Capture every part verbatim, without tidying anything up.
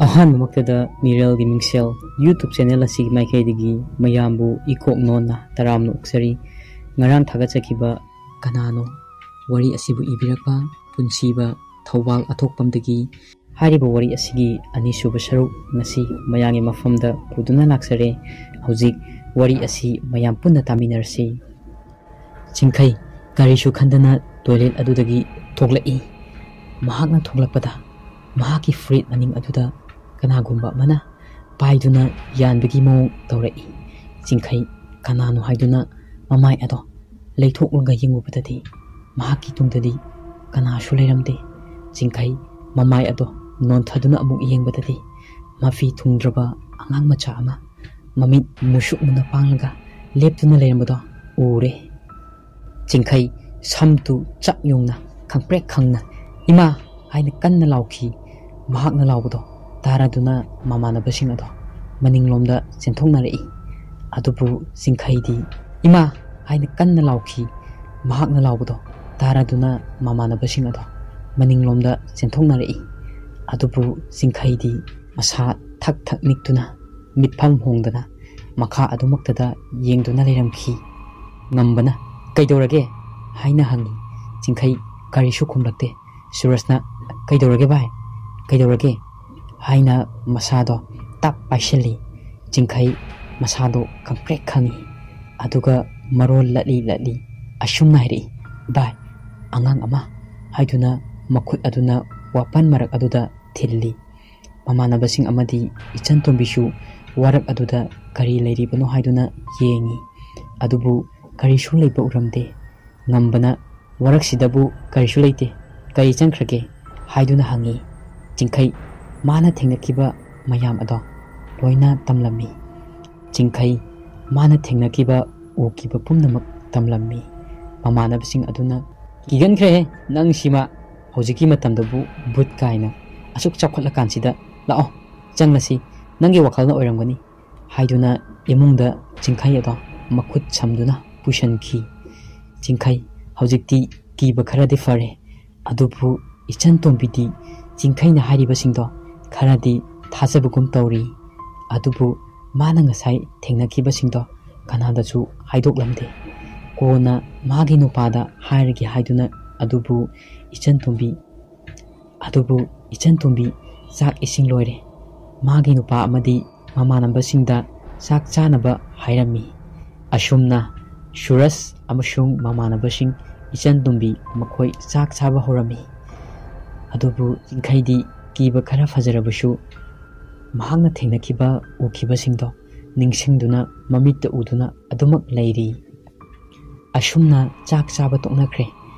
ꯑꯍꯥꯟꯕꯃꯛꯇꯗ ꯃꯤꯔꯦꯜꯒꯤ ꯃꯤꯡꯁꯦꯜ YouTube channel ꯑꯁꯤꯒꯤ ꯃꯥꯏꯀꯩꯗꯒꯤ ꯃꯌꯥꯝꯕꯨ ꯏꯀꯣꯛ ꯅꯣꯟꯅ ꯇꯔꯥꯝꯅ ꯑꯣꯛꯆꯔꯤ꯫ ꯉꯔꯥꯡ ꯊꯥꯒꯠꯆꯈꯤꯕ "ꯀꯅꯥꯅꯣ" ꯋꯥꯔꯤ ꯑꯁꯤꯕꯨ ꯏꯕꯤꯔꯛꯄ ꯄꯨꯟꯁꯤꯕ ꯊꯧꯕꯥꯜ ꯑꯊꯣꯛꯄꯝꯗꯒꯤ ꯍꯥꯏꯔꯤꯕ ꯋꯥꯔꯤ ꯑꯁꯤꯒꯤ ꯑꯅꯤꯁꯨꯕ ꯁꯔꯨꯛ ꯉꯁꯤ ꯃꯌꯥꯝꯒꯤ ꯃꯐꯝꯗ ꯄꯨꯗꯨꯅ ꯂꯥꯛꯆꯔꯦ꯫ ꯍꯧꯖꯤꯛ ꯋꯥꯔꯤ ꯑꯁꯤ ꯃꯌꯥꯝ ꯄꯨꯟꯅ ꯇꯥꯃꯤꯟꯅꯔꯁꯤ꯫ ꯆꯤꯡꯈꯩ ꯀꯔꯤꯁꯨ ꯈꯟꯗꯅ ꯇꯣꯏꯂꯦꯠ ꯑꯗꯨꯗꯒꯤ ꯊꯣꯛꯂꯛꯏ꯫ ꯃꯍꯥꯛꯅ ꯊꯣꯛꯂꯛꯄꯗ ꯃꯍꯥꯛꯀꯤ ꯐꯨꯔꯤꯠ ꯃꯅꯤꯡ ꯑꯗꯨꯗ ꯀꯅꯥꯒꯨꯝꯕ ꯑꯃꯅ ꯄꯥꯏꯗꯨꯅ ꯌꯥꯟꯕꯒꯤ ꯃꯑꯣꯡ ꯇꯧꯔꯛꯏ꯫ ꯆꯤꯡꯈꯩ ꯀꯅꯥꯅꯣ ꯍꯥꯏꯗꯨꯅ ꯃꯃꯥꯏ ꯑꯗꯣ ꯂꯩꯊꯣꯛꯂꯒ ꯌꯦꯡꯉꯨꯕꯗꯗꯤ ꯃꯍꯥꯛꯀꯤ ꯇꯨꯡꯗꯗꯤ ꯀꯅꯥꯁꯨ ꯂꯩꯔꯝꯗꯦ꯫ ꯆꯤꯡꯈꯩ ꯃꯃꯥꯏ ꯑꯗꯣ ꯅꯣꯟꯊꯗꯨꯅ ꯑꯃꯨꯛ ꯌꯦꯡꯕꯗꯗꯤ ꯃꯐꯤ ꯊꯨꯡꯗ꯭ꯔꯕ ꯑꯉꯥꯡ ꯃꯆꯥ ꯑꯃ ꯃꯃꯤꯠ ꯃꯨꯁꯨꯛ ꯃꯨꯅ ꯄꯥꯡꯂꯒ ꯂꯦꯞꯇꯨꯅ ꯂꯩꯔꯝꯕꯗꯣ ꯎꯔꯦ꯫ ꯆꯤꯡꯈꯩ ꯁꯝꯗꯨ ꯆꯞ ꯌꯨꯡꯅ ꯈꯪꯄ꯭ꯔꯦꯛ ꯈꯪꯅ "ꯏꯃꯥ!" ꯍꯥꯏꯅ ꯀꯟꯅ ꯂꯥꯎꯈꯤ꯫ ꯃꯍꯥꯛꯅ ꯂꯥꯎꯕꯗꯣ ꯇꯥꯔꯗꯨꯅ ꯃꯃꯥꯟꯅꯕꯁꯤꯡ ꯑꯗꯣ ꯃꯅꯤꯡꯂꯣꯝꯗ ꯆꯦꯟꯊꯣꯛꯅꯔꯛꯏ꯫ ꯑꯗꯨꯕꯨ ꯆꯤꯡꯈꯩꯗꯤ "ꯏꯃꯥ!" ꯍꯥꯏꯅ ꯀꯟꯅ ꯂꯥꯎꯈꯤ꯫ ꯃꯍꯥꯛꯅ ꯂꯥꯎꯕꯗꯣ ꯇꯥꯔꯗꯨꯅ ꯃꯃꯥꯟꯅꯕꯁꯤꯡ ꯑꯗꯣ ꯃꯅꯤꯡꯂꯣꯝꯗ ꯆꯦꯟꯊꯣꯛꯅꯔꯛꯏ꯫ ꯑꯗꯨꯕꯨ ꯆꯤꯡꯈꯩꯗꯤ ꯃꯁꯥ ꯊꯛ ꯊꯛ ꯅꯤꯛꯇꯨꯅ ꯃꯤꯠꯐꯝ ꯍꯣꯡꯗꯅ ꯃꯈꯥ ꯑꯗꯨꯃꯛꯇꯗ ꯌꯦꯡꯗꯨꯅ ꯂꯩꯔꯝꯈꯤ꯫ ꯉꯝꯕꯅ "ꯀꯩꯗꯧꯔꯒꯦ?" ꯍꯥꯏꯅ ꯍꯪꯉꯤ꯫ ꯆꯤꯡꯈꯩ ꯀꯔꯤꯁꯨ ꯈꯨꯝꯂꯛꯇꯦ꯫ ꯁꯨꯔꯖꯅ "ꯀꯩꯗꯧꯔꯒꯦ ꯚꯥꯏ? ꯀꯩꯗꯧꯔꯒꯦ?" ꯍꯥꯏꯅ ꯃꯁꯥꯗꯣ ꯇꯞ ꯄꯥꯏꯁꯤꯜꯂꯤ꯫ ꯆꯤꯡꯈꯩ ꯃꯁꯥꯗꯣ ꯈꯪꯄ꯭ꯔꯦꯛ ꯈꯪꯉꯤ꯫ ꯑꯗꯨꯒ ꯃꯔꯣꯜ ꯂꯠꯂꯤ ꯂꯠꯂꯤ ꯑꯁꯨꯝꯅ ꯍꯥꯏꯔꯛꯏ, "ꯚꯥꯏ, ꯑꯉꯥꯡ ꯑꯃ" ꯍꯥꯏꯗꯨꯅ ꯃꯈꯨꯠ ꯑꯗꯨꯅ ꯋꯥꯄꯟ ꯃꯔꯛ ꯑꯗꯨꯗ ꯊꯤꯜꯂꯤ꯫ ꯃꯃꯥꯟꯅꯕꯁꯤꯡ ꯑꯃꯗꯤ ꯏꯆꯟ ꯇꯣꯝꯕꯤꯁꯨ ꯋꯥꯔꯛ ꯑꯗꯨꯗ ꯀꯔꯤ ꯂꯩꯔꯤꯕꯅꯣ ꯍꯥꯏꯗꯨꯅ ꯌꯦꯡꯉꯤ꯫ ꯑꯗꯨꯕꯨ ꯀꯔꯤꯁꯨ ꯂꯩꯕ ꯎꯔꯝꯗꯦ꯫ ꯉꯝꯕꯅ "ꯋꯥꯔꯛꯁꯤꯗꯕꯨ ꯀꯔꯤꯁꯨ ꯂꯩꯇꯦ, ꯀꯔꯤ ꯆꯪꯈ꯭ꯔꯒꯦ?" ꯍꯥꯏꯗꯨꯅ ꯍꯪꯉꯤ꯫ ꯆꯤꯡꯈꯩ ꯃꯥꯅ ꯊꯦꯡꯅꯈꯤꯕ ꯃꯌꯥꯝ ꯑꯗꯣ ꯂꯣꯏꯅ ꯇꯝꯂꯝꯃꯤ꯫ ꯆꯤꯡꯈꯩ ꯃꯥꯅ ꯊꯦꯡꯅꯈꯤꯕ ꯎꯈꯤꯕ ꯄꯨꯝꯅꯃꯛ ꯇꯝꯂꯝꯃꯤ꯫ ꯃꯃꯥꯟꯅꯕꯁꯤꯡ ꯑꯗꯨꯅ "ꯀꯤꯒꯟꯈ꯭ꯔꯦꯍꯦ ꯅꯪ ꯁꯤꯃ, ꯍꯧꯖꯤꯛꯀꯤ ꯃꯇꯝꯗꯕꯨ ꯚꯨꯠ ꯀꯥꯏꯅ, ꯑꯁꯨꯛ ꯆꯥꯎꯈꯠꯂꯀꯥꯟꯁꯤꯗ, ꯂꯥꯛꯑꯣ ꯆꯪꯂꯁꯤ, ꯅꯪꯒꯤ ꯋꯥꯈꯜꯅ ꯑꯣꯏꯔꯝꯒꯅꯤ" ꯍꯥꯏꯗꯨꯅ ꯏꯃꯨꯡꯗ ꯆꯤꯡꯈꯩ ꯑꯗꯣ ꯃꯈꯨꯠ ꯁꯝꯗꯨꯅ ꯄꯨꯁꯤꯟꯈꯤ꯫ ꯆꯤꯡꯈꯩ ꯍꯧꯖꯤꯛꯇꯤ ꯀꯤꯕ ꯈꯔꯗꯤ ꯐꯔꯦ꯫ ꯑꯗꯨꯕꯨ ꯏꯆꯟ ꯇꯣꯝꯕꯤꯗꯤ ꯆꯤꯡꯈꯩꯅ ꯍꯥꯏꯔꯤꯕꯁꯤꯡꯗꯣ ꯈꯔꯗꯤ ꯊꯥꯖꯕꯒꯨꯝ ꯇꯧꯔꯤ꯫ ꯑꯗꯨꯕꯨ ꯃꯥꯅ ꯉꯁꯥꯏ ꯊꯦꯡꯅꯈꯤꯕꯁꯤꯡꯗꯣ ꯀꯅꯥꯗꯁꯨ ꯍꯥꯏꯗꯣꯛꯂꯝꯗꯦ꯫ ꯀꯣꯟꯅ ꯃꯥꯒꯤ ꯅꯨꯄꯥꯗ ꯍꯥꯏꯔꯒꯦ ꯍꯥꯏꯗꯨꯅ ꯑꯗꯨꯕꯨ ꯏꯆꯟ ꯇꯣꯝꯕꯤ ꯑꯗꯨꯕꯨ ꯏꯆꯟ ꯇꯣꯝꯕꯤ ꯆꯥꯛ ꯏꯁꯤꯡ ꯂꯣꯏꯔꯦ꯫ ꯃꯥꯒꯤ ꯅꯨꯄꯥ ꯑꯃꯗꯤ ꯃꯃꯥꯟꯅꯕꯁꯤꯡꯗ ꯆꯥꯛ ꯆꯥꯅꯕ ꯍꯥꯏꯔꯝꯃꯤ꯫ ꯑꯁꯨꯝꯅ ꯁꯨꯔꯖ ꯑꯃꯁꯨꯡ ꯃꯃꯥꯟꯅꯕꯁꯤꯡ ꯏꯆꯟ ꯇꯣꯝꯕꯤ ꯃꯈꯣꯏ ꯆꯥꯛ ꯆꯥꯕ ꯍꯧꯔꯝꯃꯤ꯫ ꯑꯗꯨꯕꯨ ꯆꯤꯡꯈꯩꯗꯤ ꯀꯤꯕ ꯈꯔ ꯐꯖꯔꯕꯁꯨ ꯃꯍꯥꯛꯅ ꯊꯦꯡꯅꯈꯤꯕ ꯎꯈꯤꯕꯁꯤꯡꯗꯣ ꯅꯤꯡꯁꯤꯡꯗꯨꯅ ꯃꯃꯤꯠꯇ ꯎꯗꯨꯅ ꯑꯗꯨꯃꯛ ꯂꯩꯔꯤ꯫ ꯑꯁꯨꯝꯅ ꯆꯥꯛ ꯆꯥꯕ ꯇꯣꯛꯅꯈ꯭ꯔꯦ꯫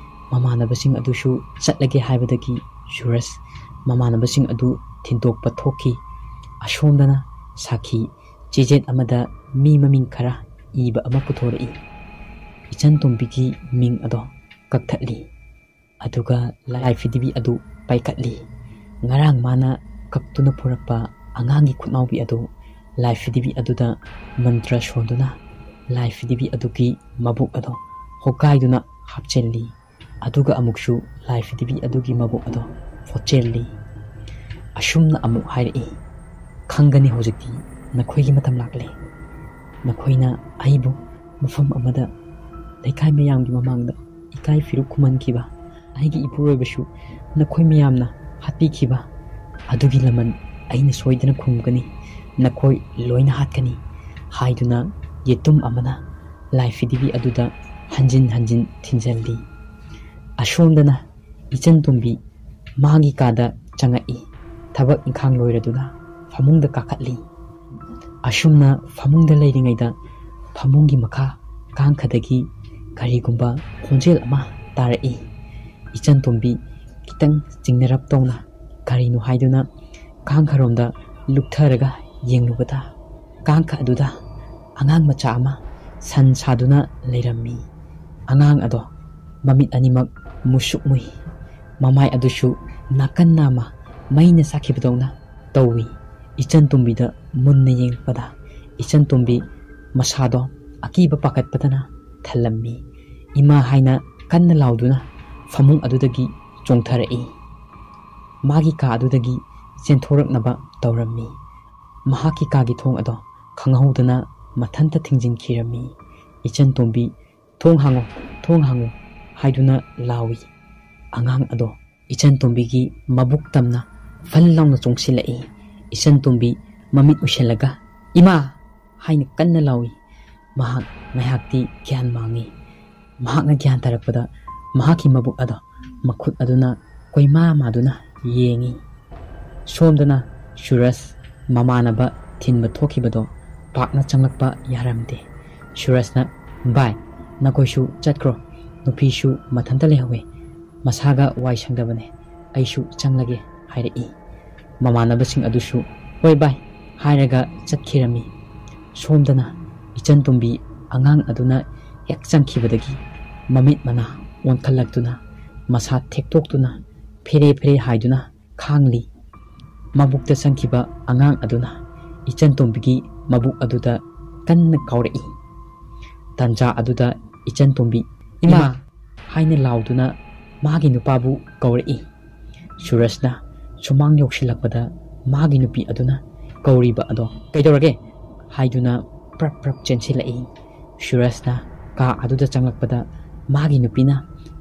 ꯃꯃꯥꯟꯅꯕꯁꯤꯡ ꯑꯗꯨꯁꯨ ꯆꯠꯂꯒꯦ ꯍꯥꯏꯕꯗꯒꯤ ꯁꯨꯔꯖ ꯃꯃꯥꯟꯅꯕꯁꯤꯡ ꯑꯗꯨ ꯊꯤꯟꯗꯣꯛꯄ ꯊꯣꯛꯈꯤ꯫ ꯑꯁꯣꯝꯗꯅ ꯁꯥꯈꯤ ꯆꯦꯖꯦꯠ ꯑꯃꯗ ꯃꯤ ꯃꯃꯤꯡ ꯈꯔ ꯏꯕ ꯑꯃ ꯄꯨꯊꯣꯔꯛꯏ꯫ ꯏꯆꯟ ꯇꯣꯝꯕꯤꯒꯤ ꯃꯤꯡ ꯑꯗꯣ ꯀꯛꯊꯠꯂꯤ꯫ ꯑꯗꯨꯒ ꯂꯥꯏ ꯐꯤꯗꯤꯕꯤ ꯑꯗꯨ ꯄꯥꯏꯈꯠꯂꯤ꯫ ꯉꯔꯥꯡ ꯃꯥꯅ ꯀꯛꯇꯨꯅ ꯄꯨꯔꯛꯄ ꯑꯉꯥꯡꯒꯤ ꯈꯨꯠꯅꯥꯎꯕꯤ ꯑꯗꯨ ꯂꯥꯏ ꯐꯤꯗꯤꯕꯤ ꯑꯗꯨꯗ ꯃꯟꯇ꯭ꯔ ꯁꯣꯟꯗꯨꯅ ꯂꯥꯏ ꯐꯤꯗꯤꯕꯤ ꯑꯗꯨꯒꯤ ꯃꯕꯨꯛ ꯑꯗꯨ ꯍꯣꯒꯥꯏꯗꯨꯅ ꯍꯥꯞꯆꯤꯜꯂꯤ꯫ ꯑꯗꯨꯒ ꯑꯃꯨꯛꯁꯨ ꯂꯥꯏ ꯐꯤꯗꯤꯕꯤ ꯑꯗꯨꯒꯤ ꯃꯕꯨꯛ ꯑꯗꯨ ꯐꯣꯠꯆꯤꯜꯂꯤ꯫ ꯑꯁꯨꯝꯅ ꯑꯃꯨꯛ ꯍꯥꯏꯔꯛꯏ, "ꯈꯪꯒꯅꯤ ꯍꯧꯖꯤꯛꯇꯤ, ꯅꯈꯣꯏꯒꯤ ꯃꯇꯝ ꯂꯥꯛꯂꯦ꯫ ꯅꯈꯣꯏꯅ ꯑꯩꯕꯨ ꯃꯐꯝ ꯑꯃꯗ ꯂꯩꯀꯥꯏ ꯃꯌꯥꯝꯒꯤ ꯃꯃꯥꯡꯗ ꯏꯀꯥꯏ ꯐꯤꯔꯨꯛ ꯈꯨꯝꯍꯟꯈꯤꯕ, ꯑꯩꯒꯤ ꯏꯄꯨꯔꯣꯏꯕꯁꯨ ꯅꯈꯣꯏ ꯃꯌꯥꯝꯅ ꯍꯥꯠꯄꯤꯈꯤꯕ ꯑꯗꯨꯒꯤ ꯂꯃꯟ ꯑꯩꯅ ꯁꯣꯏꯗꯅ ꯈꯨꯝꯒꯅꯤ, ꯅꯈꯣꯏ ꯂꯣꯏꯅ ꯍꯥꯠꯀꯅꯤ" ꯍꯥꯏꯗꯨꯅ ꯌꯦꯇꯨꯝ ꯑꯃꯅ ꯂꯥꯏ ꯐꯤꯗꯤꯕꯤ ꯑꯗꯨꯗ ꯍꯟꯖꯤꯟ ꯍꯟꯖꯤꯟ ꯊꯤꯟꯖꯜꯂꯤ꯫ ꯑꯁꯣꯝꯗꯅ ꯏꯆꯟ ꯇꯣꯝꯕꯤ ꯃꯥꯒꯤ ꯀꯥꯗ ꯆꯪꯉꯛꯏ꯫ ꯊꯕꯛ ꯏꯪꯈꯥꯡ ꯂꯣꯏꯔꯗꯨꯅ ꯐꯃꯨꯡꯗ ꯀꯥꯈꯠꯂꯤ꯫ ꯑꯁꯨꯝꯅ ꯐꯃꯨꯡꯗ ꯂꯩꯔꯤꯉꯩꯗ ꯐꯃꯨꯡꯒꯤ ꯃꯈꯥ ꯀꯥꯡꯈꯗꯒꯤ ꯀꯔꯤꯒꯨꯝꯕ ꯈꯣꯟꯖꯦꯜ ꯑꯃ ꯇꯥꯔꯛꯏ꯫ ꯏꯆꯟ ꯇꯣꯝꯕꯤ ꯈꯤꯇꯪ ꯆꯤꯡꯅꯔꯞ ꯇꯧꯅ ꯀꯔꯤꯅꯣ ꯍꯥꯏꯗꯨꯅ ꯀꯥꯡꯈꯔꯣꯝꯗ ꯂꯨꯞꯊꯔꯒ ꯌꯦꯡꯂꯨꯕꯗ ꯀꯥꯡꯈ ꯑꯗꯨꯗ ꯑꯉꯥꯡ ꯃꯆꯥ ꯑꯃ ꯁꯟ ꯁꯥꯗꯨꯅ ꯂꯩꯔꯝꯃꯤ꯫ ꯑꯉꯥꯡ ꯑꯗꯣ ꯃꯃꯤꯠ ꯑꯅꯤꯃꯛ ꯃꯨꯁꯨꯛ ꯃꯨꯏ꯫ ꯃꯃꯥꯏ ꯑꯗꯨꯁꯨ ꯅꯥꯀꯟ ꯅꯥꯝꯃ ꯃꯩꯅ ꯆꯥꯛꯈꯤꯕꯗꯧꯅ ꯇꯧꯏ꯫ ꯏꯆꯟ ꯇꯣꯝꯕꯤꯗ ꯃꯨꯟꯅ ꯌꯦꯡꯂꯛꯄꯗ ꯏꯆꯟ ꯇꯣꯝꯕꯤ ꯃꯁꯥꯗꯣ ꯑꯀꯤꯕ ꯄꯥꯈꯠꯄꯗꯅ ꯊꯜꯂꯝꯃꯤ꯫ "ꯏꯃꯥ" ꯍꯥꯏꯅ ꯀꯟꯅ ꯂꯥꯎꯗꯨꯅ ꯐꯃꯨꯡ ꯑꯗꯨꯗꯒꯤ ꯆꯣꯡꯊꯔꯛꯏ꯫ ꯃꯥꯒꯤ ꯀꯥ ꯑꯗꯨꯗꯒꯤ ꯆꯦꯟꯊꯣꯔꯛꯅꯕ ꯇꯧꯔꯝꯃꯤ꯫ ꯃꯍꯥꯛꯀꯤ ꯀꯥꯒꯤ ꯊꯣꯡ ꯑꯗꯣ ꯈꯪꯍꯧꯗꯅ ꯃꯊꯟꯇ ꯊꯤꯡꯖꯤꯟꯈꯤꯔꯝꯃꯤ꯫ ꯏꯆꯟ ꯇꯣꯝꯕꯤ, "ꯊꯣꯡ ꯍꯥꯡꯉꯨ, ꯊꯣꯡ ꯍꯥꯡꯉꯨ" ꯍꯥꯏꯗꯨꯅ ꯂꯥꯎꯏ꯫ ꯑꯉꯥꯡ ꯑꯗꯣ ꯏꯆꯟ ꯇꯣꯝꯕꯤꯒꯤ ꯃꯕꯨꯛ ꯇꯝꯅ ꯐꯜ ꯂꯥꯎꯅ ꯆꯣꯡꯁꯤꯜꯂꯛꯏ꯫ ꯏꯆꯟ ꯇꯣꯝꯕꯤ ꯃꯃꯤꯠ ꯎꯏꯁꯤꯜꯂꯒ, "ꯏꯃꯥ!" ꯍꯥꯏꯅ ꯀꯟꯅ ꯂꯥꯎꯏ꯫ ꯃꯍꯥꯛ ꯉꯥꯏꯍꯥꯛꯇꯤ ꯒ꯭ꯌꯥꯟ ꯃꯥꯡꯉꯤ꯫ ꯃꯍꯥꯛꯅ ꯒ꯭ꯌꯥꯟ ꯇꯥꯔꯛꯄꯗ ꯃꯍꯥꯛꯀꯤ ꯃꯕꯨꯛ ꯑꯗꯣ ꯃꯈꯨꯠ ꯑꯗꯨꯅ ꯀꯣꯏꯃꯥ ꯃꯥꯗꯨꯅ ꯌꯦꯡꯉꯤ꯫ ꯁꯣꯝꯗꯅ ꯁꯨꯔꯖ ꯃꯃꯥꯟꯅꯕ ꯊꯤꯟꯕ ꯊꯣꯛꯈꯤꯕꯗꯣ ꯄꯥꯛꯅ ꯆꯪꯂꯛꯄ ꯌꯥꯔꯝꯗꯦ꯫ ꯁꯨꯔꯖꯅ, "ꯚꯥꯏ, ꯅꯈꯣꯏꯁꯨ ꯆꯠꯈ꯭ꯔꯣ, ꯅꯨꯄꯤꯁꯨ ꯃꯊꯟꯇ ꯂꯩꯍꯧꯋꯦ, ꯃꯁꯥꯒ ꯋꯥꯏ ꯁꯪꯗꯕꯅꯦ, ꯑꯩꯁꯨ ꯆꯪꯂꯒꯦ" ꯍꯥꯏꯔꯛꯏ꯫ ꯃꯃꯥꯟꯅꯕꯁꯤꯡ ꯑꯗꯨꯁꯨ "ꯍꯣꯏ ꯚꯥꯏ" ꯍꯥꯏꯔꯒ ꯆꯠꯈꯤꯔꯝꯃꯤ꯫ ꯁꯣꯝꯗꯅ ꯏꯆꯟ ꯇꯣꯝꯕꯤ ꯑꯉꯥꯡ ꯑꯗꯨꯅ ꯍꯦꯛ ꯆꯪꯈꯤꯕꯗꯒꯤ ꯃꯃꯤꯠ ꯃꯅꯥ ꯑꯣꯟꯈꯠꯂꯛꯇꯨꯅ, ꯃꯁꯥ ꯊꯦꯛꯇꯣꯛꯇꯨꯅ, ꯐꯦꯔꯦ ꯐꯦꯔꯦ ꯍꯥꯏꯗꯨꯅ ꯈꯥꯡꯂꯤ꯫ ꯃꯕꯨꯛꯇ ꯆꯪꯈꯤꯕ ꯑꯉꯥꯡ ꯑꯗꯨꯅ ꯏꯆꯟ ꯇꯣꯝꯕꯤꯒꯤ ꯃꯕꯨꯛ ꯑꯗꯨꯗ ꯀꯟꯅ ꯀꯥꯎꯔꯛꯏ꯫ ꯇꯟꯖꯥ ꯑꯗꯨꯗ ꯏꯆꯟ ꯇꯣꯝꯕꯤ, "ꯏꯃꯥ!" "ꯏꯃꯥ!" ꯍꯥꯏꯅ ꯂꯥꯎꯗꯨꯅ ꯃꯥꯒꯤ ꯅꯨꯄꯥꯕꯨ ꯀꯧꯔꯛꯏ꯫ ꯁꯨꯔꯖꯅ ꯁꯨꯃꯥꯡ ꯌꯧꯁꯤꯜꯂꯛꯄꯗ ꯃꯥꯒꯤ ꯅꯨꯄꯤ ꯑꯗꯨꯅ ꯀꯧꯔꯤꯕ ꯑꯗꯣ, "ꯀꯩꯗꯧꯔꯒꯦ?" ꯍꯥꯏꯗꯨꯅ ꯄ꯭ꯔꯞ ꯄ꯭ꯔꯞ ꯆꯦꯟꯁꯤꯜꯂꯛꯏ꯫ ꯁꯨꯔꯖꯅ ꯀꯥ ꯑꯗꯨꯗ ꯆꯪꯂꯛꯄꯗ ꯃꯥꯒꯤ ꯅꯨꯄꯤꯅ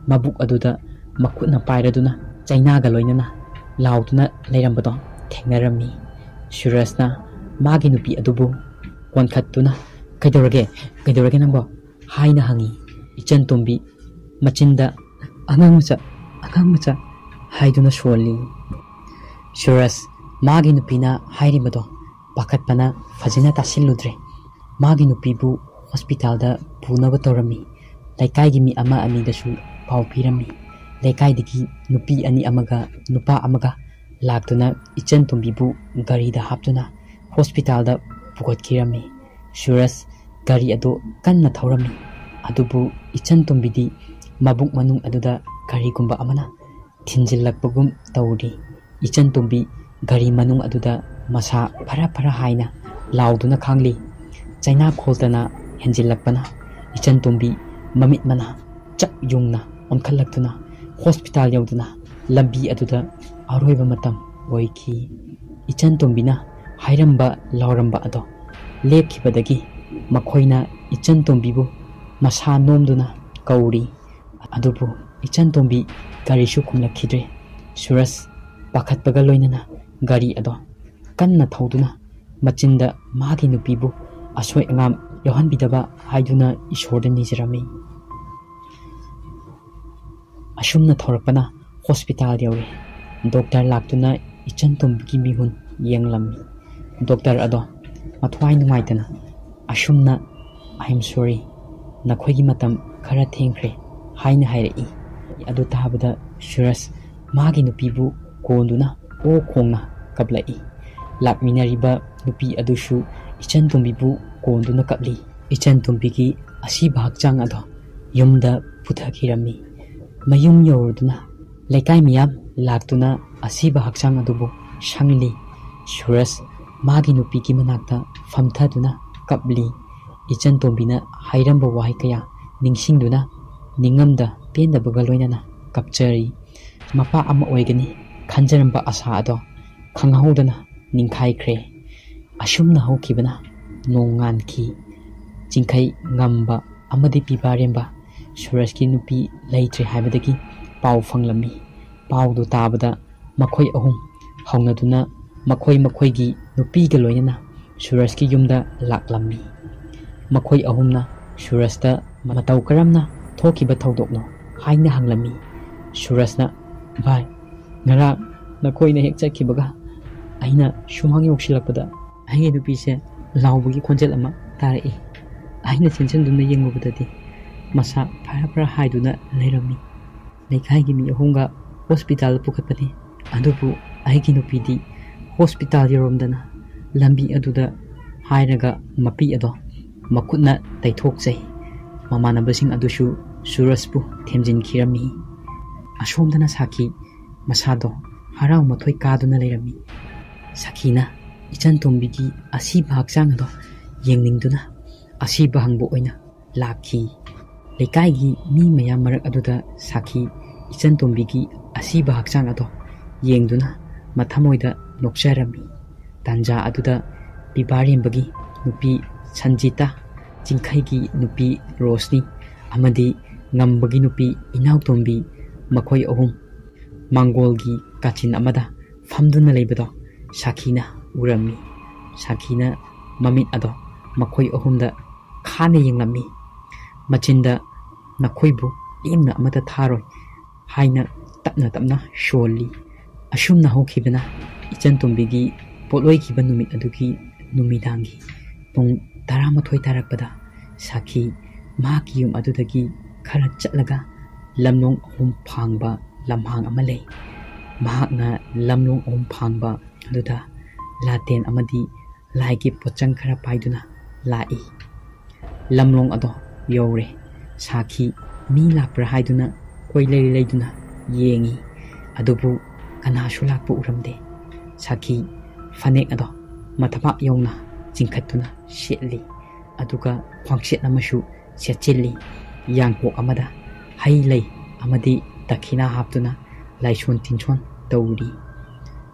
ꯃꯕꯨꯛ ꯑꯗꯨꯗ ꯃꯈꯨꯠꯅ ꯄꯥꯏꯔꯗꯨꯅ ꯆꯩꯅꯥꯒ ꯂꯣꯏꯅꯅ ꯂꯥꯎꯗꯨꯅ ꯂꯩꯔꯝꯕꯗꯣ ꯊꯦꯡꯅꯔꯝꯃꯤ꯫ ꯁꯨꯔꯖꯅ ꯃꯥꯒꯤ ꯅꯨꯄꯤ ꯑꯗꯨꯕꯨ ꯀꯣꯟꯈꯠꯇꯨꯅ, "ꯀꯩꯗꯧꯔꯒꯦ? ꯀꯩꯗꯧꯔꯒꯦ ꯅꯪꯕꯣ?" ꯍꯥꯏꯅ ꯍꯪꯉꯤ꯫ ꯏꯆꯟ ꯇꯣꯝꯕꯤ ꯃꯆꯤꯟꯗ, "ꯑꯉꯥꯡ ꯃꯆꯥ, ꯑꯉꯥꯡ ꯃꯆꯥ" ꯍꯥꯏꯗꯨꯅ ꯁꯣꯜꯂꯤ꯫ ꯁꯨꯔꯖ ꯃꯥꯒꯤ ꯅꯨꯄꯤꯅ ꯍꯥꯏꯔꯤꯕꯗꯣ ꯄꯥꯈꯠꯄꯅ ꯐꯖꯅ ꯇꯥꯁꯤꯜꯂꯨꯗ꯭ꯔꯦ꯫ ꯃꯥꯒꯤ ꯅꯨꯄꯤꯕꯨ ꯍꯣꯁꯄꯤꯇꯥꯜꯗ ꯄꯨꯅꯕ ꯇꯧꯔꯝꯃꯤ꯫ ꯂꯩꯀꯥꯏꯒꯤ ꯃꯤ ꯑꯃ ꯑꯅꯤꯗꯁꯨ ꯄꯥꯎ ꯄꯤꯔꯝꯃꯤ꯫ ꯂꯩꯀꯥꯏꯗꯒꯤ ꯅꯨꯄꯤ ꯑꯅꯤ ꯑꯃꯒ ꯅꯨꯄꯥ ꯑꯃꯒ ꯂꯥꯛꯇꯨꯅ ꯏꯆꯟ ꯇꯣꯝꯕꯤꯕꯨ ꯒꯥꯔꯤꯗ ꯍꯥꯞꯇꯨꯅ ꯍꯣꯁꯄꯤꯇꯥꯜꯗ ꯄꯨꯈꯠꯈꯤꯔꯝꯃꯤ꯫ ꯁꯨꯔꯖ ꯒꯥꯔꯤ ꯑꯗꯨ ꯀꯟꯅ ꯊꯧꯔꯝꯃꯤ꯫ ꯑꯗꯨꯕꯨ ꯏꯆꯟ ꯇꯣꯝꯕꯤꯗꯤ ꯃꯕꯨꯛ ꯃꯅꯨꯡ ꯑꯗꯨꯗ ꯀꯔꯤꯒꯨꯝꯕ ꯑꯃꯅ ꯊꯤꯟꯖꯤꯜꯂꯛꯄꯒꯨꯝ ꯇꯧꯔꯤ꯫ ꯏꯆꯟ ꯇꯣꯝꯕꯤ ꯒꯥꯔꯤ ꯃꯅꯨꯡ ꯑꯗꯨꯗ ꯃꯁꯥ ꯐꯔ ꯐꯔ ꯍꯥꯏꯅ ꯂꯥꯎꯗꯨꯅ ꯈꯥꯡꯂꯤ꯫ ꯆꯩꯅꯥ ꯈꯣꯜꯇꯅ ꯍꯦꯟꯖꯤꯜꯂꯛꯄꯅ ꯏꯆꯟ ꯇꯣꯝꯕꯤ ꯃꯃꯤꯠ ꯃꯅꯥ ꯆꯞ ꯌꯨꯡꯅ ꯑꯣꯟꯈꯠꯂꯛꯇꯨꯅ ꯍꯣꯁꯄꯤꯇꯥꯜ ꯌꯧꯗꯨꯅ ꯂꯝꯕꯤ ꯑꯗꯨꯗ ꯑꯔꯣꯏꯕ ꯃꯇꯝ ꯑꯣꯏꯈꯤ꯫ ꯏꯆꯟ ꯇꯣꯝꯕꯤꯅ ꯍꯥꯏꯔꯝꯕ ꯂꯥꯎꯔꯝꯕ ꯑꯗꯣ ꯂꯦꯞꯈꯤꯕꯗꯒꯤ ꯃꯈꯣꯏꯅ ꯏꯆꯟ ꯇꯣꯝꯕꯤꯕꯨ ꯃꯁꯥ ꯅꯣꯝꯗꯨꯅ ꯀꯧꯔꯤ꯫ ꯑꯗꯨꯕꯨ ꯏꯆꯟ ꯇꯣꯝꯕꯤ ꯀꯔꯤꯁꯨ ꯈꯨꯝꯂꯛꯈꯤꯗ꯭ꯔꯦ꯫ ꯁꯨꯔꯖ ꯄꯥꯈꯠꯄꯒ ꯂꯣꯏꯅꯅ ꯒꯥꯔꯤ ꯑꯗꯣ ꯀꯟꯅ ꯊꯧꯗꯨꯅ ꯃꯆꯤꯟꯗ ꯃꯥꯒꯤ ꯅꯨꯄꯤꯕꯨ ꯑꯁꯣꯏ ꯑꯉꯥꯝ ꯌꯥꯎꯍꯟꯕꯤꯗꯕ ꯍꯥꯏꯗꯨꯅ ꯏꯁꯣꯔꯗ ꯅꯤꯖꯔꯝꯃꯤ꯫ ꯑꯁꯨꯝꯅ ꯊꯧꯔꯛꯄꯅ ꯍꯣꯁꯄꯤꯇꯥꯜ ꯌꯧꯔꯦ꯫ ꯗꯣꯛꯇꯔ ꯂꯥꯛꯇꯨꯅ ꯏꯆꯟ ꯇꯣꯝꯕꯤꯒꯤ ꯃꯤꯍꯨꯟ ꯌꯦꯡꯂꯝꯃꯤ꯫ ꯗꯣꯛꯇꯔ ꯑꯗꯣ ꯃꯊ꯭ꯋꯥꯏ ꯅꯨꯡꯉꯥꯏꯇꯅ, "ꯑꯁꯨꯝꯅ, I am sorry, ꯅꯈꯣꯏꯒꯤ ꯃꯇꯝ ꯈꯔ ꯊꯦꯡꯈ꯭ꯔꯦ" ꯍꯥꯏꯅ ꯍꯥꯏꯔꯛꯏ꯫ ꯑꯗꯨ ꯇꯥꯕꯗ ꯁꯨꯔꯖ ꯃꯥꯒꯤ ꯅꯨꯄꯤꯕꯨ ꯀꯣꯟꯗꯨꯅ ꯑꯣ ꯈꯣꯡꯅ ꯀꯞꯂꯛꯏ꯫ ꯂꯥꯛꯃꯤꯟꯅꯔꯤꯕ ꯅꯨꯄꯤ ꯑꯗꯨꯁꯨ ꯏꯆꯟ ꯇꯣꯝꯕꯤꯕꯨ ꯀꯣꯟꯗꯨꯅ ꯀꯞꯂꯤ꯫ ꯏꯆꯟ ꯇꯣꯝꯕꯤꯒꯤ ꯑꯁꯤꯕ ꯍꯛꯆꯥꯡ ꯑꯗꯣ ꯌꯨꯝꯗ ꯄꯨꯊꯈꯤꯔꯝꯃꯤ꯫ ꯃꯌꯨꯝ ꯌꯧꯔꯗꯨꯅ ꯂꯩꯀꯥꯏ ꯃꯤꯌꯥꯝ ꯂꯥꯛꯇꯨꯅ ꯑꯁꯤꯕ ꯍꯛꯆꯥꯡ ꯑꯗꯨꯕꯨ ꯁꯪꯂꯤ꯫ ꯁꯨꯔꯖ ꯃꯥꯒꯤ ꯅꯨꯄꯤꯒꯤ ꯃꯅꯥꯛꯇ ꯐꯝꯊꯗꯨꯅ ꯀꯞꯂꯤ꯫ ꯏꯆꯟ ꯇꯣꯝꯕꯤꯅ ꯍꯥꯏꯔꯝꯕ ꯋꯥꯍꯩ ꯀꯌꯥ ꯅꯤꯡꯁꯤꯡꯗꯨꯅ ꯅꯤꯡꯉꯝꯗ ꯄꯦꯟꯗꯕꯒ ꯂꯣꯏꯅꯅ ꯀꯞꯆꯔꯤ꯫ ꯃꯄꯥ ꯑꯃ ꯑꯣꯏꯒꯅꯤ ꯈꯟꯖꯔꯝꯕ ꯑꯁꯥ ꯑꯗꯣ ꯈꯪꯍꯧꯗꯅ ꯅꯤꯡꯈꯥꯏꯈ꯭ꯔꯦ꯫ ꯑꯁꯨꯝꯅ ꯍꯧꯈꯤꯕꯅ ꯅꯣꯡ ꯉꯥꯟꯈꯤ꯫ ꯆꯤꯡꯈꯩ ꯉꯝꯕ ꯑꯃꯗꯤ ꯄꯤꯕꯥꯔꯦꯝꯕ ꯁꯨꯔꯖꯀꯤ ꯅꯨꯄꯤ ꯂꯩꯇ꯭ꯔꯦ ꯍꯥꯏꯕꯗꯒꯤ ꯄꯥꯎ ꯐꯪꯂꯝꯃꯤ꯫ ꯄꯥꯎꯗꯨ ꯇꯥꯕꯗ ꯃꯈꯣꯏ ꯑꯍꯨꯝ ꯍꯧꯅꯗꯨꯅ ꯃꯈꯣꯏ ꯃꯈꯣꯏꯒꯤ ꯅꯨꯄꯤꯒ ꯂꯣꯏꯅꯅ ꯁꯨꯔꯖꯀꯤ ꯌꯨꯝꯗ ꯂꯥꯛꯂꯝꯃꯤ꯫ ꯃꯈꯣꯏ ꯑꯍꯨꯝꯅ ꯁꯨꯔꯖꯇ ꯃꯇꯧ ꯀꯔꯝꯅ ꯊꯣꯛꯈꯤꯕ ꯊꯧꯗꯣꯛꯅꯣ ꯍꯥꯏꯅ ꯍꯪꯂꯝꯃꯤ꯫ ꯁꯨꯔꯖꯅ, "ꯚꯥꯏ, ꯉꯔꯥꯡ ꯅꯈꯣꯏꯅ ꯍꯦꯛ ꯆꯠꯈꯤꯕꯒ ꯑꯩꯅ ꯁꯨꯃꯥꯡ ꯌꯧꯁꯤꯜꯂꯛꯄꯗ ꯑꯩꯒꯤ ꯅꯨꯄꯤꯁꯦ ꯂꯥꯎꯕꯒꯤ ꯈꯣꯟꯖꯦꯜ ꯑꯃ ꯇꯥꯔꯛꯏ꯫ ꯑꯩꯅ ꯆꯦꯟꯁꯤꯟꯗꯨꯅ ꯌꯦꯡꯂꯨꯕꯗꯗꯤ ꯃꯁꯥ ꯐꯔ ꯐꯔ ꯍꯥꯏꯗꯨꯅ ꯂꯩꯔꯝꯃꯤ꯫ ꯂꯩꯀꯥꯏꯒꯤ ꯃꯤ ꯑꯍꯨꯝꯒ ꯍꯣꯁꯄꯤꯇꯥꯜꯗ ꯄꯨꯈꯠꯄꯅꯤ, ꯑꯗꯨꯕꯨ ꯑꯩꯒꯤ ꯅꯨꯄꯤꯗꯤ ꯍꯣꯁꯄꯤꯇꯥꯜ ꯌꯧꯔꯝꯗꯅ ꯂꯝꯕꯤ ꯑꯗꯨꯗ" ꯍꯥꯏꯔꯒ ꯃꯄꯤ ꯑꯗꯣ ꯃꯈꯨꯠꯅ ꯇꯩꯊꯣꯛꯆꯩ꯫ ꯃꯃꯥꯟꯅꯕꯁꯤꯡ ꯑꯗꯨꯁꯨ ꯁꯨꯔꯖꯄꯨ ꯊꯦꯝꯖꯤꯟꯈꯤꯔꯝꯃꯤ꯫ ꯑꯁꯣꯝꯗꯅ ꯁꯥꯈꯤ ꯃꯁꯥꯗꯣ ꯍꯔꯥꯎ ꯃꯊꯣꯏ ꯀꯥꯗꯨꯅ ꯂꯩꯔꯝꯃꯤ꯫ ꯁꯥꯈꯤꯅ ꯏꯆꯟ ꯇꯣꯝꯕꯤꯒꯤ ꯑꯁꯤꯕ ꯍꯛꯆꯥꯡ ꯑꯗꯣ ꯌꯦꯡꯅꯤꯡꯗꯨꯅ ꯑꯁꯤꯕ ꯍꯪꯕ ꯑꯣꯏꯅ ꯂꯥꯛꯈꯤ꯫ ꯂꯩꯀꯥꯏꯒꯤ ꯃꯤ ꯃꯌꯥꯝ ꯃꯔꯛ ꯑꯗꯨꯗ ꯁꯥꯈꯤ ꯏꯆꯟ ꯇꯣꯝꯕꯤꯒꯤ ꯑꯁꯤꯕ ꯍꯛꯆꯥꯡ ꯑꯗꯣ ꯌꯦꯡꯗꯨꯅ ꯃꯊꯃꯣꯏꯗ ꯅꯣꯛꯆꯔꯝꯃꯤ꯫ ꯇꯥꯟꯖꯥ ꯑꯗꯨꯗ ꯄꯤꯕꯥꯔꯦꯝꯕꯒꯤ ꯅꯨꯄꯤ ꯁꯟꯖꯤꯇꯥ, ꯆꯤꯡꯈꯩꯒꯤ ꯅꯨꯄꯤ ꯔꯣꯁꯅꯤ ꯑꯃꯗꯤ ꯉꯝꯕꯒꯤ ꯅꯨꯄꯤ ꯏꯅꯥꯎꯇꯣꯝꯕꯤ, ꯃꯈꯣꯏ ꯑꯍꯨꯝ ꯃꯥꯡꯒꯣꯜꯒꯤ ꯀꯥꯆꯤꯟ ꯑꯃꯗ ꯐꯝꯗꯨꯅ ꯂꯩꯕꯗꯣ ꯁꯥꯈꯤꯅ ꯎꯔꯝꯃꯤ꯫ ꯁꯥꯈꯤꯅ ꯃꯃꯤꯠ ꯑꯗꯣ ꯃꯈꯣꯏ ꯑꯍꯨꯝꯗ ꯈꯥꯅ ꯌꯦꯡꯂꯝꯃꯤ꯫ ꯃꯆꯤꯟꯗ "ꯅꯈꯣꯏꯕꯨ ꯂꯦꯝꯅ ꯑꯃꯠꯇ ꯊꯥꯔꯣꯏ" ꯍꯥꯏꯅ ꯇꯞꯅ ꯇꯞꯅ ꯁꯣꯜꯂꯤ꯫ ꯑꯁꯨꯝꯅ ꯍꯧꯈꯤꯕꯅ ꯏꯆꯟꯇꯣꯝꯕꯤꯒꯤ ꯄꯣꯠꯂꯣꯏꯈꯤꯕ ꯅꯨꯃꯤꯠ ꯑꯗꯨꯒꯤ ꯅꯨꯃꯤꯗꯥꯡꯒꯤ ꯄꯨꯡ ꯇꯔꯥꯃꯥꯊꯣꯏ ꯇꯥꯔꯛꯄꯗ ꯁꯥꯈꯤ ꯃꯍꯥꯛꯀꯤ ꯌꯨꯝ ꯑꯗꯨꯗꯒꯤ ꯈꯔ ꯆꯠꯂꯒ ꯂꯝꯂꯣꯡ ꯑꯍꯨꯝ ꯐꯥꯡꯕ ꯂꯝꯍꯥꯡ ꯑꯃ ꯂꯩ꯫ ꯃꯍꯥꯛꯅ ꯂꯝꯂꯣꯡ ꯑꯍꯨꯝ ꯐꯥꯡꯕ ꯑꯗꯨꯗ ꯂꯥꯇꯦꯟ ꯑꯃꯗꯤ ꯂꯥꯏꯒꯤ ꯄꯣꯠꯆꯪ ꯈꯔ ꯄꯥꯏꯗꯨꯅ ꯂꯥꯛꯏ꯫ ꯂꯝꯂꯣꯡ ꯑꯗꯣ ꯌꯧꯔꯦ꯫ ꯁꯥꯈꯤ ꯃꯤ ꯂꯥꯛꯄ꯭ꯔꯥ ꯍꯥꯏꯗꯨꯅ ꯀꯣꯏꯂꯩ ꯂꯩꯗꯨꯅ ꯌꯦꯡꯉꯤ꯫ ꯑꯗꯨꯕꯨ ꯀꯅꯥꯁꯨ ꯂꯥꯛꯄ ꯎꯔꯝꯗꯦ꯫ ꯁꯥꯈꯤ ꯐꯅꯦꯛ ꯑꯗꯣ ꯃꯊꯕꯥꯛ ꯌꯧꯅ ꯆꯤꯡꯈꯠꯇꯨꯅ ꯁꯦꯠꯂꯤ꯫ ꯑꯗꯨꯒ ꯈ꯭ꯋꯥꯡꯁꯦꯠ ꯑꯃꯁꯨ ꯁꯦꯠꯆꯤꯜꯂꯤ꯫ ꯌꯥꯡꯀꯣꯛ ꯑꯃꯗ ꯍꯩ ꯂꯩ ꯑꯃꯗꯤ ꯗꯈꯤꯅꯥ ꯍꯥꯞꯇꯨꯅ ꯂꯥꯏꯁꯣꯟ ꯇꯤꯟꯁꯣꯟ ꯇꯧꯔꯤ꯫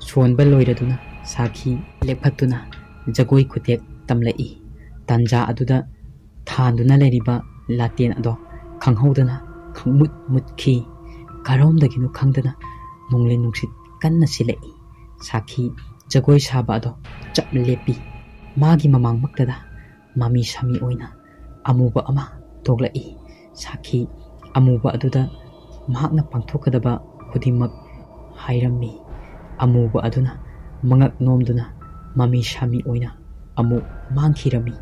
ꯁꯣꯟꯕ ꯂꯣꯏꯔꯗꯨꯅ ꯁꯥꯈꯤ ꯂꯦꯞꯈꯠꯇꯨꯅ ꯖꯒꯣꯏ ꯈꯨꯇꯦꯛ ꯇꯝꯂꯛꯏ꯫ ꯇꯥꯟꯖꯥ ꯑꯗꯨꯗ ꯊꯥꯟꯗꯨꯅ ꯂꯩꯔꯤꯕ ꯂꯥꯇꯦꯟ ꯑꯗꯣ ꯈꯪꯍꯧꯗꯅ ꯈꯪꯃꯨꯠ ꯃꯨꯠꯈꯤ꯫ ꯀꯔꯣꯝꯗꯒꯤꯅꯣ ꯈꯪꯗꯅ ꯅꯣꯡꯂꯩ ꯅꯨꯡꯁꯤꯠ ꯀꯟꯅ ꯁꯤꯜꯂꯛꯏ꯫ ꯁꯥꯈꯤ ꯖꯒꯣꯏ ꯁꯥꯕ ꯑꯗꯣ ꯆꯞ ꯂꯦꯞꯄꯤ꯫ ꯃꯥꯒꯤ ꯃꯃꯥꯡꯃꯛꯇꯗ ꯃꯃꯤ ꯁꯥꯃꯤ ꯑꯣꯏꯅ ꯑꯃꯨꯕ ꯑꯃ ꯊꯣꯛꯂꯛꯏ꯫ ꯁꯥꯈꯤ ꯑꯃꯨꯕ ꯑꯗꯨꯗ ꯃꯍꯥꯛꯅ ꯄꯥꯡꯊꯣꯛꯀꯗꯕ ꯈꯨꯗꯤꯡꯃꯛ ꯍꯥꯏꯔꯝꯃꯤ꯫ ꯑꯃꯨꯕ ꯑꯗꯨꯅ ꯃꯉꯛ ꯅꯣꯝꯗꯨꯅ ꯃꯃꯤ ꯁꯥꯃꯤ ꯑꯣꯏꯅ ꯑꯃꯨꯛ ꯃꯥꯡꯈꯤꯔꯝꯃꯤ꯫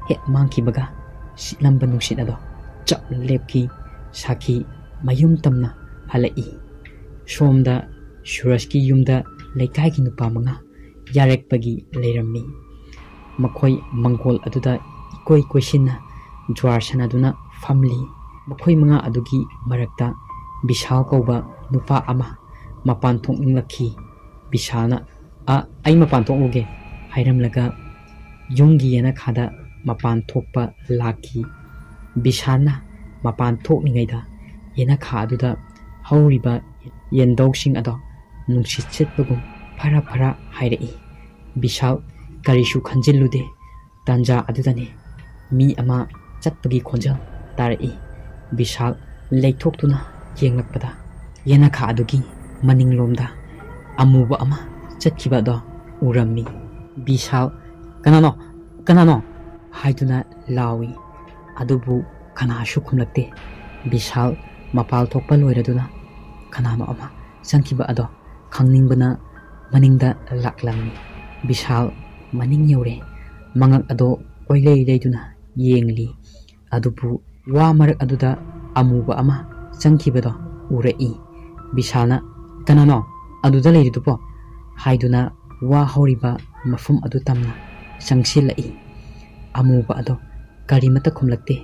ꯍꯦꯛ ꯃꯥꯡꯈꯤꯕꯒ ꯁꯤꯠꯂꯝꯕ ꯅꯨꯡꯁꯤꯠ ꯑꯗꯣ ꯆꯞ ꯂꯦꯞꯈꯤ꯫ ꯁꯥꯈꯤ ꯃꯌꯨꯝ ꯇꯝꯅ ꯍꯜꯂꯛꯏ꯫ ꯁꯣꯝꯗ ꯁꯨꯔꯖꯀꯤ ꯌꯨꯝꯗ ꯂꯩꯀꯥꯏꯒꯤ ꯅꯨꯄꯥ ꯃꯉꯥ ꯌꯥꯔꯛꯄꯒꯤ ꯂꯩꯔꯝꯃꯤ꯫ ꯃꯈꯣꯏ ꯃꯪꯒꯣꯜ ꯑꯗꯨꯗ ꯏꯀꯣꯏ ꯀꯣꯏꯁꯤꯟꯅ ꯖ꯭ꯋꯥꯔ ꯁꯥꯟꯅꯗꯨꯅ ꯐꯝꯂꯤ꯫ ꯃꯈꯣꯏ ꯃꯉꯥ ꯑꯗꯨꯒꯤ ꯃꯔꯛꯇ ꯕꯤꯁꯥꯜ ꯀꯧꯕ ꯅꯨꯄꯥ ꯑꯃ ꯃꯄꯥꯟ ꯊꯣꯛꯅꯤꯡꯂꯛꯈꯤ꯫ ꯕꯤꯁꯥꯜꯅ "ꯑ, ꯑꯩ ꯃꯄꯥꯟ ꯊꯣꯛꯂꯨꯒꯦ" ꯍꯥꯏꯔꯝꯂꯒ ꯌꯨꯝꯒꯤ ꯌꯦꯅꯈꯥꯗ ꯃꯄꯥꯟ ꯊꯣꯛꯄ ꯂꯥꯛꯈꯤ꯫ ꯕꯤꯁꯥꯜꯅ ꯃꯄꯥꯟ ꯊꯣꯛꯂꯤꯉꯩꯗ ꯌꯦꯅꯈꯥ ꯑꯗꯨꯗ ꯍꯧꯔꯤꯕ ꯌꯦꯟꯗꯧꯁꯤꯡ ꯑꯗꯣ ꯅꯨꯡꯁꯤꯠ ꯁꯤꯠꯄꯒꯨꯝ ꯐꯔꯥ ꯐꯔꯥ ꯍꯥꯏꯔꯛꯏ꯫ ꯕꯤꯁꯥꯜ ꯀꯔꯤꯁꯨ ꯈꯟꯖꯤꯜꯂꯨꯗꯦ꯫ ꯇꯥꯟꯖꯥ ꯑꯗꯨꯗꯅꯤ ꯃꯤ ꯑꯃ ꯆꯠꯄꯒꯤ ꯈꯣꯟꯖꯦꯜ ꯇꯥꯔꯛꯏ꯫ ꯕꯤꯁꯥꯜ ꯂꯩꯊꯣꯛꯇꯨꯅ ꯌꯦꯡꯂꯛꯄꯗ ꯌꯦꯅꯈꯥ ꯑꯗꯨꯒꯤ ꯃꯅꯤꯡꯂꯣꯝꯗ ꯑꯃꯨꯕ ꯑꯃ ꯆꯠꯈꯤꯕ ꯑꯗꯣ ꯎꯔꯝꯃꯤ꯫ ꯕꯤꯁꯥꯜ, "ꯀꯅꯥꯅꯣ? ꯀꯅꯥꯅꯣ?" ꯍꯥꯏꯗꯨꯅ ꯂꯥꯎꯏ꯫ ꯑꯗꯨꯕꯨ ꯀꯅꯥꯁꯨ ꯈꯨꯝꯂꯛꯇꯦ꯫ ꯕꯤꯁꯥꯜ ꯃꯄꯥꯜ ꯊꯣꯛꯄ ꯂꯣꯏꯔꯗꯨꯅ ꯀꯅꯥꯅꯣ ꯑꯃ ꯆꯪꯈꯤꯕ ꯑꯗꯣ ꯈꯪꯅꯤꯡꯕꯅ ꯃꯅꯤꯡꯗ ꯂꯥꯛꯂꯝꯃꯤ꯫ ꯕꯤꯁꯥꯜ ꯃꯅꯤꯡ ꯌꯧꯔꯦ꯫ ꯃꯉꯛ ꯑꯗꯣ ꯀꯣꯏꯂꯩ ꯂꯩꯗꯨꯅ ꯌꯦꯡꯂꯤ꯫ ꯑꯗꯨꯕꯨ ꯋꯥ ꯃꯔꯛ ꯑꯗꯨꯗ ꯑꯃꯨꯕ ꯑꯃ ꯆꯪꯈꯤꯕꯗꯣ ꯎꯔꯛꯏ꯫ ꯕꯤꯁꯥꯜꯅ, "ꯀꯅꯥꯅꯣ ꯑꯗꯨꯗ ꯂꯩꯔꯤꯗꯨꯕꯣ?" ꯍꯥꯏꯗꯨꯅ ꯋꯥ ꯍꯧꯔꯤꯕ ꯃꯐꯝ ꯑꯗꯨ ꯇꯝꯅ ꯆꯪꯁꯤꯜꯂꯛꯏ꯫ ꯑꯃꯨꯕ ꯑꯗꯣ ꯀꯔꯤꯃꯠꯇ ꯈꯨꯝꯂꯛꯇꯦ꯫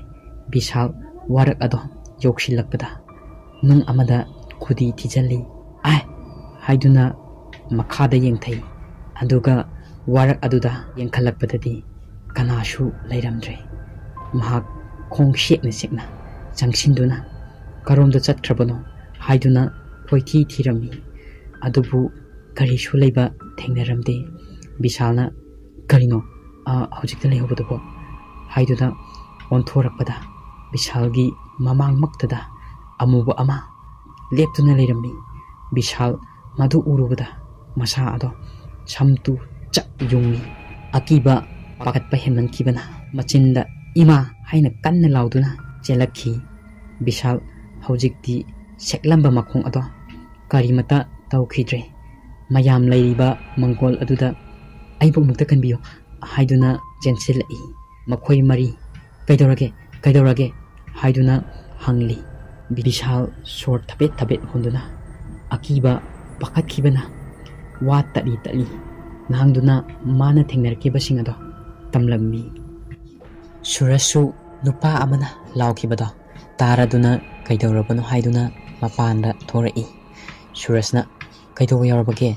ꯕꯤꯁꯥꯜ ꯋꯥꯔꯛ ꯑꯗꯣ ꯌꯧꯁꯤꯜꯂꯛꯄꯗ ꯅꯨꯡ ꯑꯃꯗ ꯈꯨꯗꯤ ꯊꯤꯖꯤꯜꯂꯤ꯫ "ꯑꯥꯏ!" ꯍꯥꯏꯗꯨꯅ ꯃꯈꯥꯗ ꯌꯦꯡꯊꯩ꯫ ꯑꯗꯨꯒ ꯋꯥꯔꯛ ꯑꯗꯨꯗ ꯌꯦꯡꯈꯠꯂꯛꯄꯗꯗꯤ ꯀꯅꯥꯁꯨ ꯂꯩꯔꯝꯗ꯭ꯔꯦ꯫ ꯃꯍꯥꯛ ꯈꯣꯡ ꯁꯦꯛꯅ ꯁꯦꯛꯅ ꯆꯪꯁꯤꯟꯗꯨꯅ ꯀꯔꯣꯝꯗ ꯆꯠꯈ꯭ꯔꯕꯅꯣ ꯍꯥꯏꯗꯨꯅ ꯀꯣꯏꯊꯤ ꯊꯤꯔꯝꯃꯤ꯫ ꯑꯗꯨꯕꯨ ꯀꯔꯤꯁꯨ ꯂꯩꯕ ꯊꯦꯡꯅꯔꯝꯗꯦ꯫ ꯕꯤꯁꯥꯜꯅ, "ꯀꯔꯤꯅꯣ? ꯑ, ꯍꯧꯖꯤꯛꯇ ꯂꯩꯍꯧꯕꯗꯨꯕꯣ?" ꯍꯥꯏꯗꯨꯅ ꯑꯣꯟꯊꯣꯔꯛꯄꯗ ꯕꯤꯁꯥꯜꯒꯤ ꯃꯃꯥꯡꯃꯛꯇꯗ ꯑꯃꯨꯕ ꯑꯃ ꯂꯦꯞꯇꯨꯅ ꯂꯩꯔꯝꯃꯤ꯫ ꯕꯤꯁꯥꯜ ꯃꯗꯨ ꯎꯔꯨꯕꯗ ꯃꯁꯥ ꯑꯗꯣ ꯁꯝꯇꯨ ꯆꯞ ꯌꯨꯡꯏ꯫ ꯑꯀꯤꯕ ꯄꯥꯈꯠꯄ ꯍꯦꯟꯃꯟꯈꯤꯕꯅ ꯃꯆꯤꯟꯗ "ꯏꯃꯥ" ꯍꯥꯏꯅ ꯀꯟꯅ ꯂꯥꯎꯗꯨꯅ ꯆꯦꯜꯂꯛꯈꯤ꯫ ꯕꯤꯁꯥꯜ ꯍꯧꯖꯤꯛꯇꯤ ꯁꯦꯛꯂꯝꯕ ꯃꯈꯣꯡ ꯑꯗꯣ ꯀꯔꯤꯃꯠꯇ ꯇꯧꯈꯤꯗ꯭ꯔꯦ꯫ ꯃꯌꯥꯝ ꯂꯩꯔꯤꯕ ꯃꯪꯒꯣꯜ ꯑꯗꯨꯗ "ꯑꯩꯕꯨ ꯑꯃꯨꯛꯇ ꯀꯟꯕꯤꯌꯨ" ꯍꯥꯏꯗꯨꯅ ꯆꯦꯟꯁꯤꯜꯂꯛꯏ꯫ ꯃꯈꯣꯏ ꯃꯔꯤ, "ꯀꯩꯗꯧꯔꯒꯦ? ꯀꯩꯗꯧꯔꯒꯦ?" ꯍꯥꯏꯗꯨꯅ ꯍꯪꯂꯤ꯫ ꯕꯤꯁꯥꯜ ꯁꯣꯔ ꯊꯕꯦꯠ ꯊꯕꯦꯠ ꯍꯣꯟꯗꯨꯅ ꯑꯀꯤꯕ ꯄꯥꯈꯠꯈꯤꯕꯅ ꯋꯥ ꯇꯠꯂꯤ ꯇꯠꯂꯤ ꯉꯥꯡꯗꯨꯅ ꯃꯥꯅ ꯊꯦꯡꯅꯔꯛꯈꯤꯕꯁꯤꯡ ꯑꯗꯣ ꯇꯝꯂꯝꯃꯤ꯫ ꯁꯨꯔꯖꯁꯨ ꯅꯨꯄꯥ ꯑꯃꯅ ꯂꯥꯎꯈꯤꯕꯗꯣ ꯇꯥꯔꯗꯨꯅ ꯀꯩꯗꯧꯔꯕꯅꯣ ꯍꯥꯏꯗꯨꯅ ꯃꯄꯥꯟꯗ ꯊꯣꯔꯛꯏ꯫ ꯁꯨꯔꯖꯅ "ꯀꯩꯗꯧꯕ ꯌꯥꯎꯔꯕꯒꯦ?"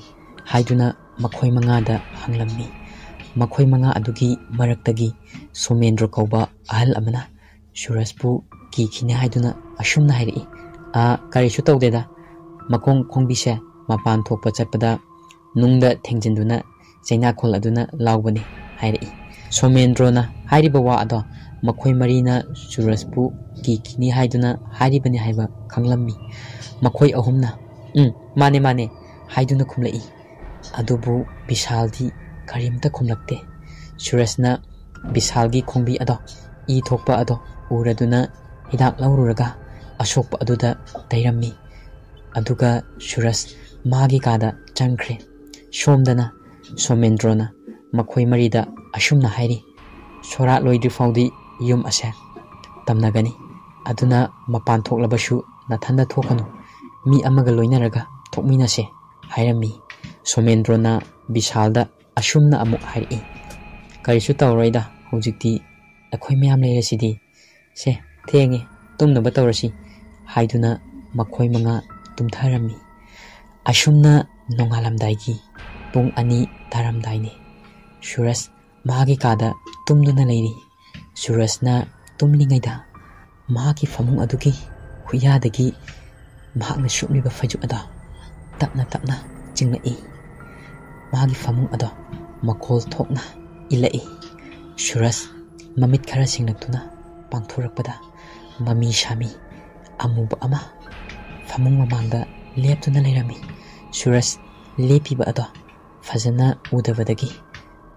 ꯍꯥꯏꯗꯨꯅ ꯃꯈꯣꯏ ꯃꯉꯥꯗ ꯍꯪꯂꯝꯃꯤ꯫ ꯃꯈꯣꯏ ꯃꯉꯥ ꯑꯗꯨꯒꯤ ꯃꯔꯛꯇꯒꯤ ꯁꯣꯃꯦꯟꯗ꯭ꯔꯣ ꯀꯧꯕ ꯑꯍꯜ ꯑꯃꯅ ꯁꯨꯔꯖꯄꯨ ꯀꯤꯈꯤꯅꯤ ꯍꯥꯏꯗꯨꯅ ꯑꯁꯨꯝꯅ ꯍꯥꯏꯔꯛꯏ, "ꯑ, ꯀꯔꯤꯁꯨ ꯇꯧꯗꯦꯗ, ꯃꯈꯣꯡ ꯈꯣꯡꯕꯤꯁꯦ ꯃꯄꯥꯟ ꯊꯣꯛꯄ ꯆꯠꯄꯗ ꯅꯨꯡꯗ ꯊꯦꯡꯖꯤꯟꯗꯨꯅ ꯆꯩꯅꯥꯈꯣꯜ ꯑꯗꯨꯅ ꯂꯥꯎꯕꯅꯤ ꯍꯥꯏꯔꯛꯏ꯫ ꯁꯣꯃꯦꯟꯗ꯭ꯔꯣꯅ ꯍꯥꯏꯔꯤꯕ ꯋꯥ ꯑꯗꯣ ꯃꯈꯣꯏ ꯃꯔꯤꯅ ꯁꯨꯔꯖꯄꯨ ꯀꯤꯈꯤꯅꯤ ꯍꯥꯏꯗꯨꯅ ꯍꯥꯏꯔꯤꯕꯅꯤ ꯍꯥꯏꯕ ꯈꯪꯂꯝꯃꯤ꯫ ꯃꯈꯣꯏ ꯑꯍꯨꯝꯅ "ꯎꯝ, ꯃꯥꯅꯦ, ꯃꯥꯅꯦ" ꯍꯥꯏꯗꯨꯅ ꯈꯨꯝꯂꯛꯏ꯫ ꯑꯗꯨꯕꯨ ꯕꯤꯁꯥꯜꯗꯤ ꯀꯔꯤꯝꯇ ꯈꯨꯝꯂꯛꯇꯦ꯫ ꯁꯨꯔꯖꯅ ꯕꯤꯁꯥꯜꯒꯤ ꯈꯣꯡꯕꯤ ꯑꯗꯣ ꯏ ꯊꯣꯛꯄ ꯑꯗꯣ ꯎꯔꯗꯨꯅ ꯍꯤꯗꯥꯛ ꯂꯧꯔꯨꯔꯒ ꯑꯁꯣꯛꯄ ꯑꯗꯨꯗ ꯇꯩꯔꯝꯃꯤ꯫ ꯑꯗꯨꯒ ꯁꯨꯔꯖ ꯃꯥꯒꯤ ꯀꯥꯗ ꯆꯪꯈ꯭ꯔꯦ꯫ ꯁꯣꯝꯗꯅ ꯁꯣꯃꯦꯟꯗ꯭ꯔꯣꯅ ꯃꯈꯣꯏ ꯃꯔꯤꯗ ꯑꯁꯨꯝꯅ ꯍꯥꯏꯔꯤ, "ꯁꯣꯔꯥꯠ ꯂꯣꯏꯗ꯭ꯔꯤ ꯐꯥꯎꯗꯤ ꯌꯨꯝ ꯑꯁꯦ ꯇꯝꯅꯒꯅꯤ꯫ ꯑꯗꯨꯅ ꯃꯄꯥꯟ ꯊꯣꯛꯂꯕꯁꯨ ꯅꯊꯟꯗ ꯊꯣꯛꯀꯅꯨ꯫ ꯃꯤ ꯑꯃꯒ ꯂꯣꯏꯅꯔꯒ ꯊꯣꯛꯃꯤꯟꯅꯁꯦ" ꯍꯥꯏꯔꯝꯃꯤ꯫ ꯁꯣꯃꯦꯟꯗ꯭ꯔꯣꯅ ꯕꯤꯁꯥꯜꯗ ꯑꯁꯨꯝꯅ ꯑꯃꯨꯛ ꯍꯥꯏꯔꯛꯏ, "ꯀꯔꯤꯁꯨ ꯇꯧꯔꯣꯏꯗ, ꯍꯧꯖꯤꯛꯇꯤ ꯑꯩꯈꯣꯏ ꯃꯌꯥꯝ ꯂꯩꯔꯁꯤꯗꯤ꯫ ꯁꯦ, ꯊꯦꯡꯉꯦ, ꯇꯨꯝꯅꯕ ꯇꯧꯔꯁꯤ" ꯍꯥꯏꯗꯨꯅ ꯃꯈꯣꯏ ꯃꯉꯥ ꯇꯨꯝꯊꯔꯝꯃꯤ꯫ ꯑꯁꯨꯝꯅ ꯅꯣꯡꯉꯥꯜꯂꯝꯗꯥꯏꯒꯤ ꯄꯨꯡ ꯑꯅꯤ ꯇꯥꯔꯝꯗꯥꯏꯅꯤ꯫ ꯁꯨꯔꯖ ꯃꯥꯒꯤ ꯀꯥꯗ ꯇꯨꯝꯗꯨꯅ ꯂꯩꯔꯤ꯫ ꯁꯨꯔꯖꯅ ꯇꯨꯝꯂꯤꯉꯩꯗ ꯃꯍꯥꯛꯀꯤ ꯐꯃꯨꯡ ꯑꯗꯨꯒꯤ ꯍꯨꯏꯌꯥꯗꯒꯤ ꯃꯍꯥꯛꯅ ꯁꯨꯞꯂꯤꯕ ꯐꯩꯖꯨꯞ ꯑꯗꯣ ꯇꯞꯅ ꯇꯞꯅ ꯆꯤꯡꯂꯛꯏ꯫ ꯃꯥꯒꯤ ꯐꯃꯨꯡ ꯑꯗꯣ ꯃꯈꯣꯜ ꯊꯣꯛꯅ ꯏꯜꯂꯛꯏ꯫ ꯁꯨꯔꯖ ꯃꯃꯤꯠ ꯈꯔ ꯁꯤꯡꯂꯛꯇꯨꯅ ꯄꯥꯡꯊꯣꯔꯛꯄꯗ ꯃꯃꯤ ꯁꯥꯃꯤ ꯑꯃꯨꯕ ꯑꯃ ꯐꯃꯨꯡ ꯃꯃꯥꯡꯗ ꯂꯦꯞꯇꯨꯅ ꯂꯩꯔꯝꯃꯤ꯫ ꯁꯨꯔꯖ ꯂꯦꯞꯄꯤꯕ ꯑꯗꯣ ꯐꯖꯅ ꯎꯗꯕꯗꯒꯤ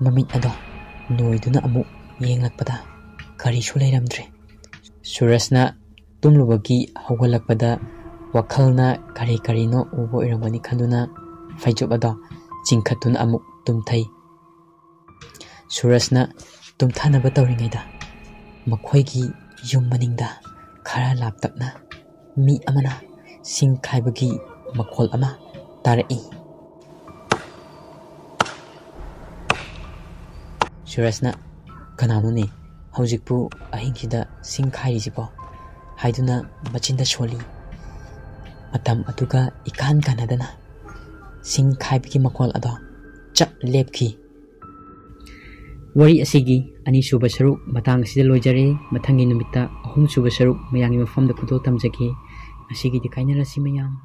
ꯃꯃꯤꯠ ꯑꯗꯣ ꯅꯣꯏꯗꯨꯅ ꯑꯃꯨꯛ ꯌꯦꯡꯂꯛꯄꯗ ꯀꯔꯤꯁꯨ ꯂꯩꯔꯝꯗ꯭ꯔꯦ꯫ ꯁꯨꯔꯖꯅ ꯇꯨꯝꯂꯨꯕꯒꯤ ꯍꯧꯒꯠꯂꯛꯄꯗ ꯋꯥꯈꯜꯅ ꯀꯔꯤ ꯀꯔꯤꯅꯣ ꯎꯕ ꯑꯣꯏꯔꯝꯒꯅꯤ ꯈꯟꯗꯨꯅ ꯐꯩꯖꯨꯞ ꯑꯗꯣ ꯆꯤꯡꯈꯠꯇꯨꯅ ꯑꯃꯨꯛ ꯇꯨꯝꯊꯩ꯫ ꯁꯨꯔꯖꯅ ꯇꯨꯝꯊꯅꯕ ꯇꯧꯔꯤꯉꯩꯗ ꯃꯈꯣꯏꯒꯤ ꯌꯨꯝ ꯃꯅꯤꯡꯗ ꯈꯔ ꯂꯥꯞꯇꯛꯅ ꯃꯤ ꯑꯃꯅ ꯁꯤꯡ ꯈꯥꯏꯕꯒꯤ ꯃꯈꯣꯜ ꯑꯃ ꯇꯥꯔꯛꯏ꯫ ꯁꯨꯔꯖꯅ, "ꯀꯅꯥꯅꯣꯅꯦ ꯍꯧꯖꯤꯛꯄꯨ ꯑꯍꯤꯡꯁꯤꯗ ꯁꯤꯡ ꯈꯥꯏꯔꯤꯁꯤꯕꯣ?" ꯍꯥꯏꯗꯨꯅ ꯃꯆꯤꯟꯗ ꯁꯣꯜꯂꯤ꯫ ꯃꯇꯝ ꯑꯗꯨꯒ ꯏꯀꯥꯟ ꯀꯥꯟꯅꯗꯅ ꯁꯤꯡ ꯈꯥꯏꯕꯒꯤ ꯃꯈꯣꯜ ꯑꯗꯣ ꯆꯞ ꯂꯦꯞꯈꯤ꯫ ꯋꯥꯔꯤ ꯑꯁꯤꯒꯤ ꯑꯅꯤꯁꯨꯕ ꯁꯔꯨꯛ ꯃꯇꯥꯡ ꯑꯁꯤꯗ ꯂꯣꯏꯖꯔꯦ꯫ ꯃꯊꯪꯒꯤ ꯅꯨꯃꯤꯠꯇ ꯑꯍꯨꯝꯁꯨꯕ ꯁꯔꯨꯛ ꯃꯌꯥꯝꯒꯤ ꯃꯐꯝꯗ ꯈꯨꯗꯣꯜ ꯇꯝꯖꯒꯦ꯫ ꯉꯁꯤꯒꯤꯗꯤ ꯀꯥꯏꯅꯔꯁꯤ ꯃꯌꯥꯝ꯫